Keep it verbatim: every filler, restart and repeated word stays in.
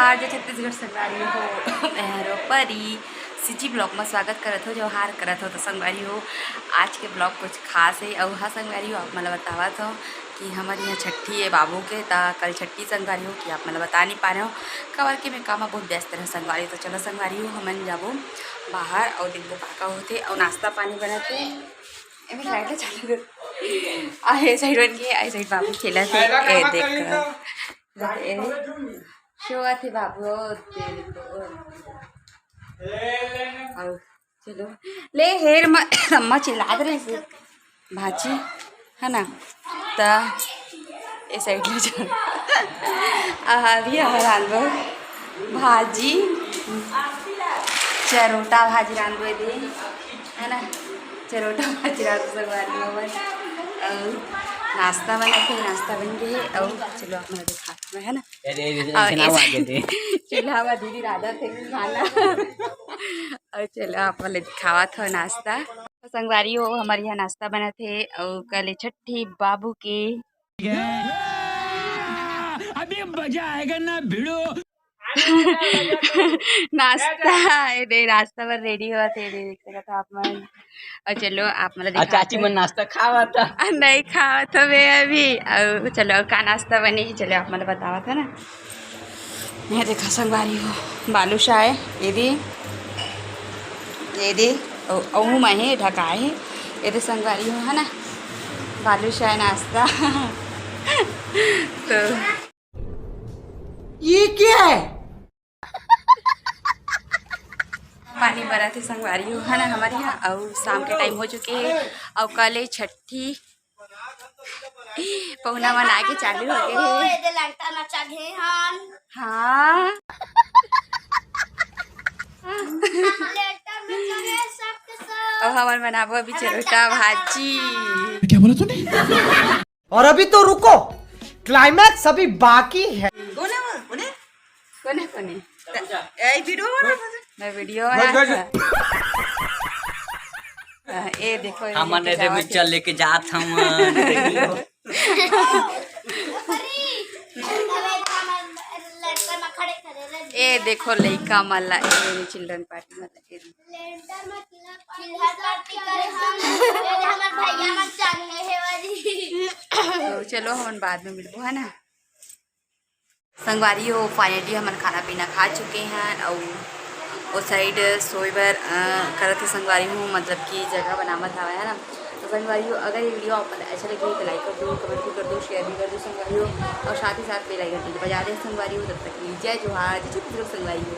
आज छत्तीसगढ़ संगवारी हो, मैं हरो परी। CG vlog में स्वागत करत हो, जोहार करत हो। तो संगवारी हो, आज के vlog कुछ खास है। और हाँ संगवारी हो, आप मन ला बतावत हो कि हमर यहाँ छट्ठी है बाबू के, ता कल छट्ठी संगवारी हो कि आप मन ला बता नहीं पा रहे हो, काबर कि मैं काम में बहुत व्यस्त रहे संगवारी हो। तो चलो संगवारी हो, हमन जाबो बाहर और देखबो का का होथे और नाश्ता पानी बनत हे। एमे लाइट चालू कर। आ, ये साइड बन के, आ, ये साइड बाबू खेलत हे। ए, देख। ए, सोवत हे बाबू, ओ, दे दे, ओ। अउ चलो, ले हेर म-, अम्मा चिल्लात रहे से, भाजी, है ना? त ए साइड ले जा। आ, अभी हम रांधबो भाजी, चरोटा भाजी रांधबो दे, है ना? चरोटा भाजी रांधबो संगवारी हो। अउ नाश्ता बना के, नाश्ता बन गए। अउ चलो, आप मन ला दिखात हँव, है ना? अरे, अरे, अरे, और इतना ऐसे आवाज दे। चूल्हा में दीदी रांधत हे खाना। और चलो, आप मन ला दिखावत हँव नाश्ता। तो संगवारी हो, हमर यहाँ नाश्ता बनत हे और कल छट्ठी बाबू के। अभी मजा आएगा ना भिड़ो। नाश्ता, ए दे, नाश्ता बर ready होवत हे, ए दे, देख सकत हो आप मन। और चलो, आप मन ला अउ दिखात चाची हँव। मन नाश्ता खावत हे। आ, नहीं खावत हवे अभी। और चलो, का नाश्ता बने हे, चलो, आप मन ला बतावत हँव ना। ये देखा संगवारी हो, बालूशाह हे, ये दे, ये दे, अउ, अउ में हे, ढकाए हे, ये दे संगवारी हो, है ना, बालूशाह नाश्ता। तो ये क्या है? पानी बरत हे संगवारी हो, है ना, हमर यहाँ। अउ शाम के time हो चुके हे, अउ कल हे छट्ठी, पहुना मन आके चालू हो गए हे। एदे लंटा नचा गे हन। हाँ। लंटा नचा गे सबके सब। अउ हमन बनाबो अभी चरोटा भाजी। क्या बोला तूने? और अभी तो रुको, climax अभी बाकी है। कोने वो? कोने? कोने, कोने? ए, video बना। मैं video बना। हाँ, ए देखो, ए हमन लेके एदे जावत हे। मिक्सचर लेके जात हमन। ए देखो लइका मन ला, ए children party मन ला, ए। चिल्हर पार्टी करे हम, ए हमर भैया मन चालू हे वाली। तो चलो, हमन बाद में मिलबो, है ना? संगवारी हो, finally हमन खाना पीना खा चुके हैं अउ ओ side सोए बर, अ, करत हे संगवारी हो, मतलब कि जगह बनावत हवय, है ना? तो संगवारी हो, अगर ये video आप मन अच्छा लगे तो like कर दो, comment भी कर दो, share भी कर दो संगवारी हो, और साथ ही साथ bell icon भी बजा दे संगवारी हो। तब तक के लिए जय जोहार, जय छत्तीसगढ़ संगवारी हो।